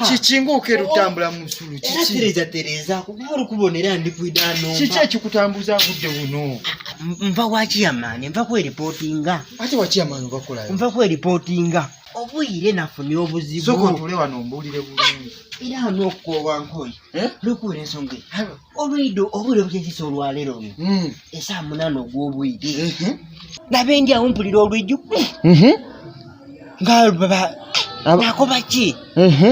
Kiki ng'okeera otambula mu nsulu? Era Kiki? Tereza, tereza, kuba oli kubona era ndi kwida Kiki nomba. Ekikutambuza budde buno? Nva wa chairman, nva kweripootinga. Ate wa chairman obakolayo? Nva kweripootinga, obwire nafunye obuzibu. Sooka otuule wano ombuulire bulungi. Era n'okukoowa nkoyi. Eh? Nokuwera ensonga eyo, olwidde obwire obukyekisa olwaleero luno, esaawa 8 ogw'obwire, nabe ndi awo mpulira olwiju nga baba nakoba ki,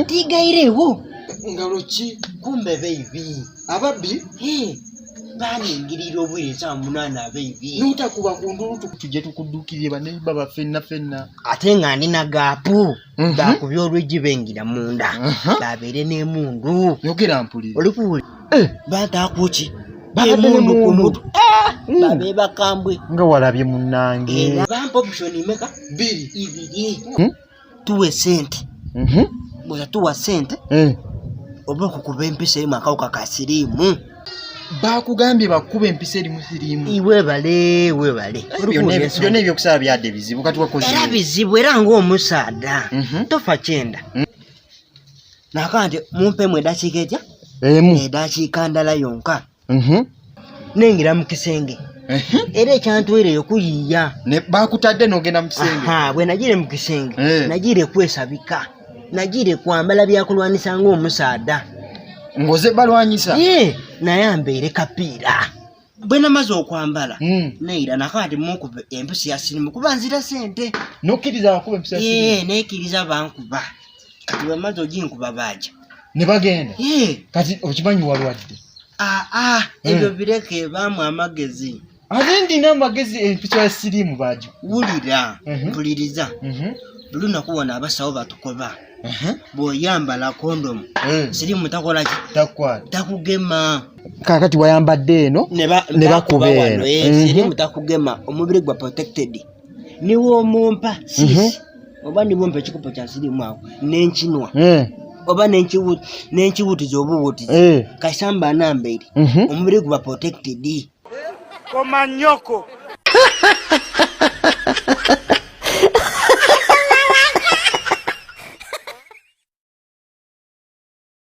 tigairewo. Ngalo ki? Kumbe beibi. Ababbi? Baningirira obwire esaawa 8, abeibi. N'otakuba ku ndulu tujje tukuddukirire baneiba baffe fenna fenna? Ate nga ndina gaapu. Bakubye olwigi, bengira munda. Babeere n'emundu. Yogera mpulire. Olikuwulira? Eh. Bantaakuki? Babadde emundu ku n'emmundu. mutwe. Babe bakambwe. Nga walabye munnange. Era bampa option meka? Bbiri. Ibiri. Tuwe sente, bweza tuwa sente oba okukuba empisa erimu akawuka ka siriimu. Bakugambye bakuba empisa erimu siriimu? Webale, webale. Byonna ebyokusaba byadde bizibu, kati wakoze? Era bizibu, era ng'omusaada tofa kyenda. Naka nti mumpemu edakiika etya? Emu. Edakiika ndala yonka, nengira mu kisenge. Era ekyantwireyo kuyiiya. Ne bakutadde n'ogenda mu kisenge? Aha, bwe nagiire mu kisenge, nagiire kwesabika, nagiire kwambala byakulwanisa ng'omusaada. Ng'oze balwanyisa? Ye, naye ambeere kapiira. Bwe namaze okwambala, neira naka nti munkuba empisi ya sirimu kuba nzira sente. N'okkiriza bakuba empisa ya siriimu? Ye, nekkiriza bankuba. Kati bwe maze oginkuba, baaja. Ne bagenda? Ye. Kati okimanyi walwadde? Aa, ebyo bireke, baamu amagezi. Ate ndina amagezi, empisa ya siriimu bagi Wulira, mpuliriza. Buli lunaku wano abasawo batukoba, bw'oyambala kondomu, sirimu takola ki? Takwata. Takugema. Kakati wayambadde eno, Ne ne bakuba bakuba wano, eno. Sirimu takugema, omubiri gwa protected. Niwomumpa sisi oba niwompa ekikopo kya sirimu awo nenkinwa oba nenkiwutiza obuwutizi, kasamba anambaire, omubiri guba protected. Komanyoko.